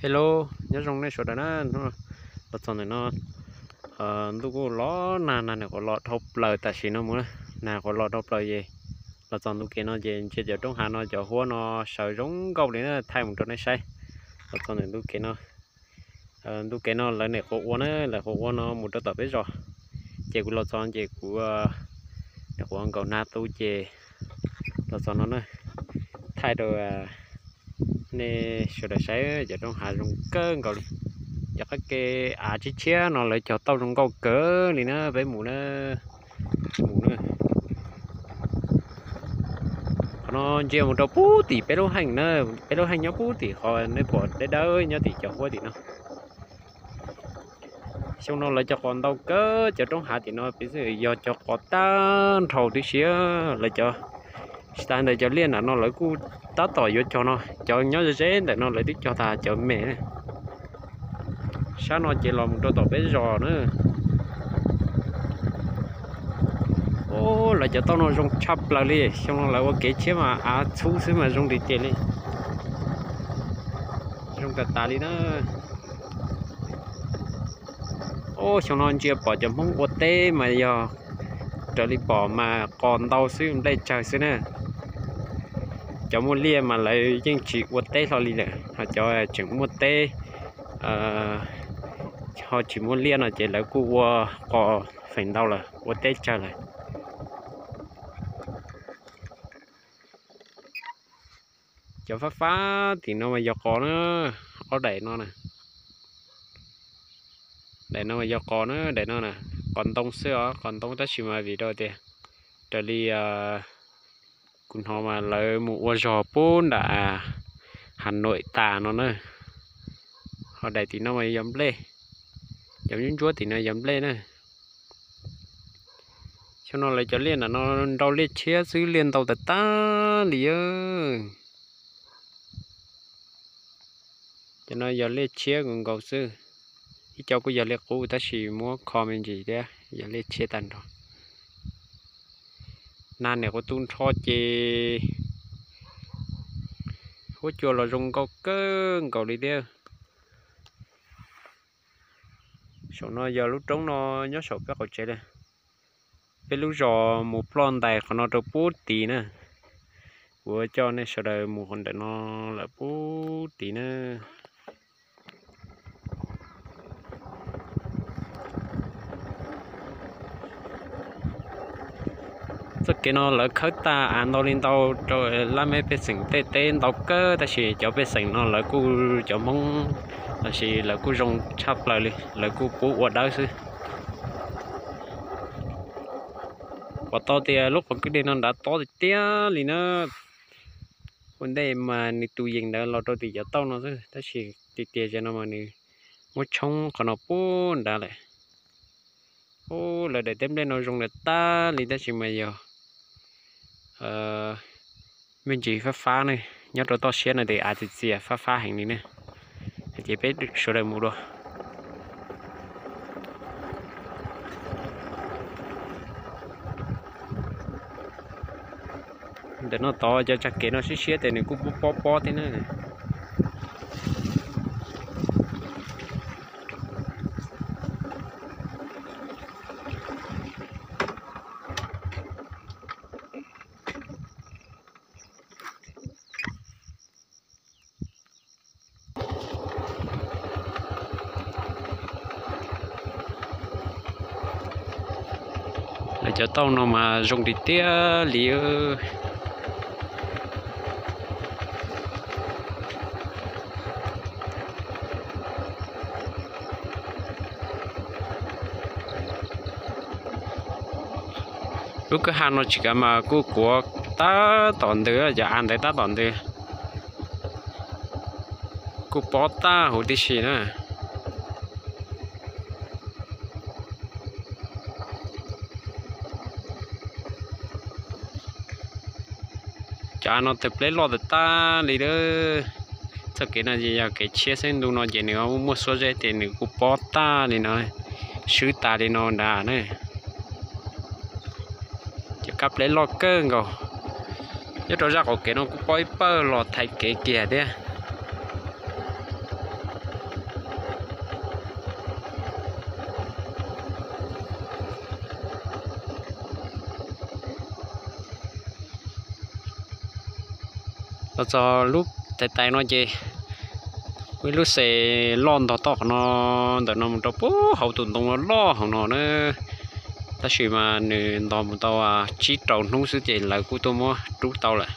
Hello, nyob zoo nej sawv daws na. Los txog ntawm no, ntuj kuj los nag, nag nws quav los dhau plaws tam sim no mus na. Nag quav los dhau plaws es los txog ntu kev no ces ntsia cov roob hav no cov huab no sawv zoo nkauj li na, thaij mus rau nej saib. Los txog ntawm ntu kev no, ntu kev no lawv nim quav ua na, lawv quav ua no mus rau tom peb zos. Ces kuv los txog ces kuv nim quav nkaus nag tu ces los txog no na, thaij rau nej sawv daws saib cov roob hav zoo kawg nkaus li. Cov qab ke av tshiab tshiab no lawv cog tauj zoo nkauj kawg li na, peb mus na, mus na. Qhov no ntsia mus rau pub tim peb lub heej na, peb lub heej nyob pub tim qhov nej pom dawb dawb nyob tim cov huab tim no. Xyoo no lawv cov qos ntau kawg, cov roob hav tim no piv xwv yog cov qos tag nrho tib si. Lawv cov, tsis tas ntawd cov liaj ntawm no lawv kuj tab tom yuav cog no, cov nyob ze ze ntawm no lawv twb cog tas cov me. Sab no ces los mus rau tom peb zos na. Lawv cov tauj no zoo tshaj plaws li, xyoo no lawv ua kev tshiab mas av txhub xwb mas zoo tiag tiag li. Zoo tas tas li na. Xyoo no ntsia pom cov Hmoob ua teb mas yog raws li pom mas qos ntau xwb, nplej tsawg xwb na. Cov muaj liaj mas lawv yeej tsis ua teb hlo li lawm, ho cov tseem muaj teb ho tsis muaj liaj no ces lawv kuj ua qos feem ntau lawm, ua teb tsawg lawm. Cov fab fab tim no mas yog qos na, ob daim no na. Daim no mas yog qos na, daim no na, qos ntoo xwb os, qos ntoo tab sis mas vim rau tias raws li kuv hnov mas lawv mus ua zog pub nram Has Nuam tas no na. Ho daim tim no mas yog nplej, cov ntsuab ntsuab tim no yog nplej na. Xyoo no lawv cov liaj ntawm no nrau liaj tshiab xwb, liaj ntau tas tas li. Cov no yog liaj tshiab nkaus nkaus xwb, ib co kuj yog liaj qub tab sis muab kho me ntsis thiab, yog liaj tshiab tag nrho. Nag nim quav tu nrho ces huab cua los zoo nkauj kawg nkaus li thiab. Saum no yog lub roob no nyob saum peb qaum tsev li. Peb lub zos mus ploj ntais qhov no rau pub tid na. Kuv coj nej sawv daws mus qhov ntawm no lawm pub tid na. Txoj kev no lawv khawb tag av ntau li ntau rau lab meb pej xeem tej teb ntau kawg, tab sis cov pej xeem no lawv kuj, cov Hmoob los sis lawv kuj zoo tshaj plaws li, lawv kuj pub ua dawb xwb. Pom tau tias lub qhov kwj deg no nrad tob tiag tiag li na. Ua ntej mas nws tus yees ntawd los rau tim cov tauj no xwb, tab sis tiag tiag zaum no mas nws muab tshoob qhov no pub nrad lawm. Lawv daim teb nplej no zoo lawm tag li tab sis mas yog me ntsis fab fab ne, nyob rau toj siab no ces av txias txias fab fab heev li ne. Ces peb sawv daws mus dua. Ntawm no tod cov tsag kev no siab siab ces nws kuj pob pob pob thiab na. Lawv cov tauj no mas zoo tiag tiag li. Lub kwj ha no tsis kav mas kuj kuav tab tom ntws, cov av ntawd tab tom ntws, kuj pob tag huv tib si na. Cov av no tawg pleb loj tag tag li lawm. Txoj kev no yog kev tshiab xwb, ntu no ces nws muaj xuab zeb ces nws kuj pob tag li no, swb tas li no nrad na. Cov kab pleb loj kawg nkaus. Nyob rau zaj qaum kev no kuj pob ib pawg los thaiv kev kiag thiab. Los txog lub tais tais no ces ib lub xes loj ntog toj qhov no, ntawm no mus rau puag hauv tus ntoo loj hauv no na. Tab sis mas nws ntog mus tau tsib rau hnub xwb ces lawv kuj tuaj muab rub tau lawm.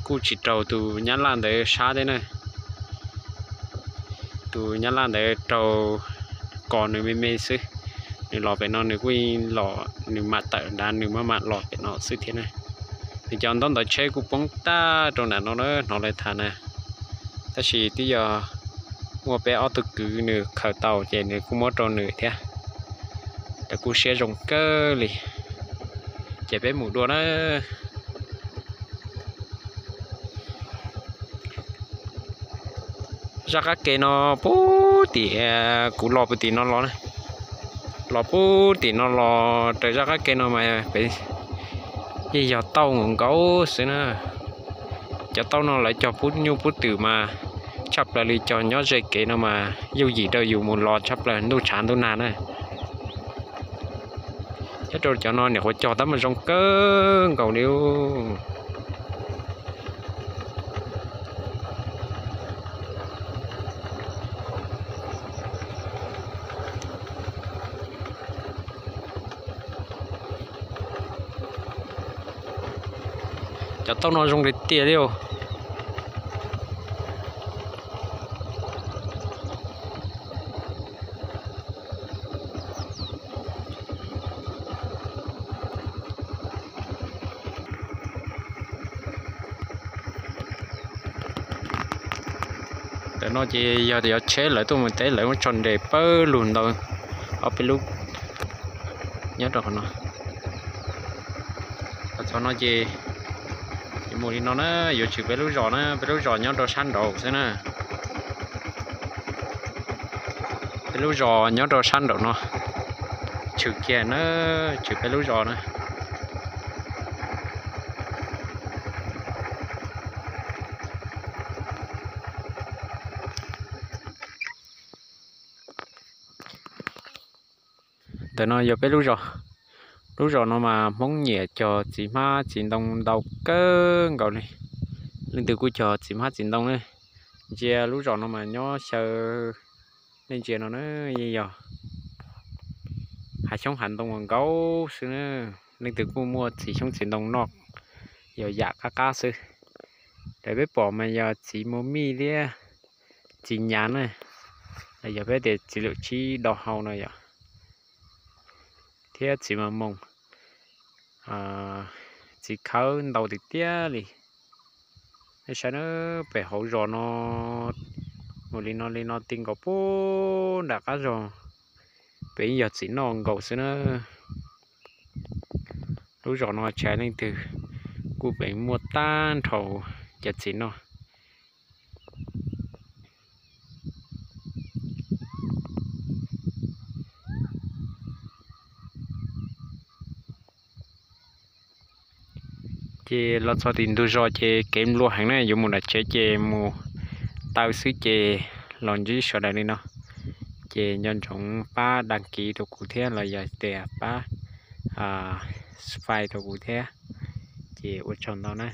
Kuj tsis raug tus nyab laj ntawd sab thiab na. Tus nyab laj ntawd raug kos nws me me xwb. Nws los pem no nws kuj los, nws mam tawm nrad nws maj mam los pem no xwb thiab na. Nws cov ntaub ntawv tsheb kuj poob tag rau nram no na, hnov lawv tham na. Tab sis twb yog muaj peb ob tug kwv nws khaws tau ces nws kuj muab rau nws thiab. Lawv kuj siab zoo kawg li. Ces peb mus dua na. Zaj qab ke no puag tim, kuv los puag tim no los, los puag tim no los raws zaj qab ke no mas pem yeej yog tauj nkaus nkaus xwb na. Cov tauj no lawv cog pub nyuj pub twm mas tshaj plaws li, cog nyob ze kev no mas yooj yim rau yus mus los tshaj plaws ntuj tshav ntuj nag na. Nyob rau cov no niam qhuav cog tab mas zoo kawg nkaus li. Cov tauj no zoo li tiag li os. Ntawm no ces yog tias cov tsheb lawv tuaj mus teb lawv muab tso nres pawg lug ntau, ob peb lub nyob rau qhov no. Txog no ces yuav mus li no na, yuav tshwm peb lub zos na, peb lub zos nyob rau sab nraud xwb na. Peb lub zos nyob rau sab nraum no, tshwm kiag na, tshwm peb lub zos na. Ntawm no yog peb lub zos. Lub zos no mas Hmoob nyiam cog txiv hmab txiv ntoo ntau kawg nkaus li. Leej twg kuj cog txiv hmab txiv ntoo ne. Ntsia lub zos no mas nyob xyaw, nej ntsia no na, yeej yog hav xyoob hav ntoo nkaus xwb na. Leej twg kuj muaj txiv xyoob txiv ntoo noj, yog yam qab qab xwb. Raws peb pom mas yog txiv muag mij thiab txiv nyav na, los yog peb tias txiv lwm tshib do hau no yom, thiab txiv mas moos, txiv khawb ntau tiag tiag li. Nej saib na, pem hauv zos no mus li no li no ti nkaus puag nram qab zos, pem yeej yog txiv noj nkaus xwb na. Lub zos no tsis hais leej twg kuj pem muaj tag nrho cov txiv noj. Ces los txog tim ntug zos ces kev nplua heev na, yuav mus nram tsev ces mus taw xwb ces los ntsib sawv daws li no. Ces nco ntsoov pab đăng ký rau kuv thiab los yog tias pab subscribe rau kuv thiab. Ces ua tsaug ntau na.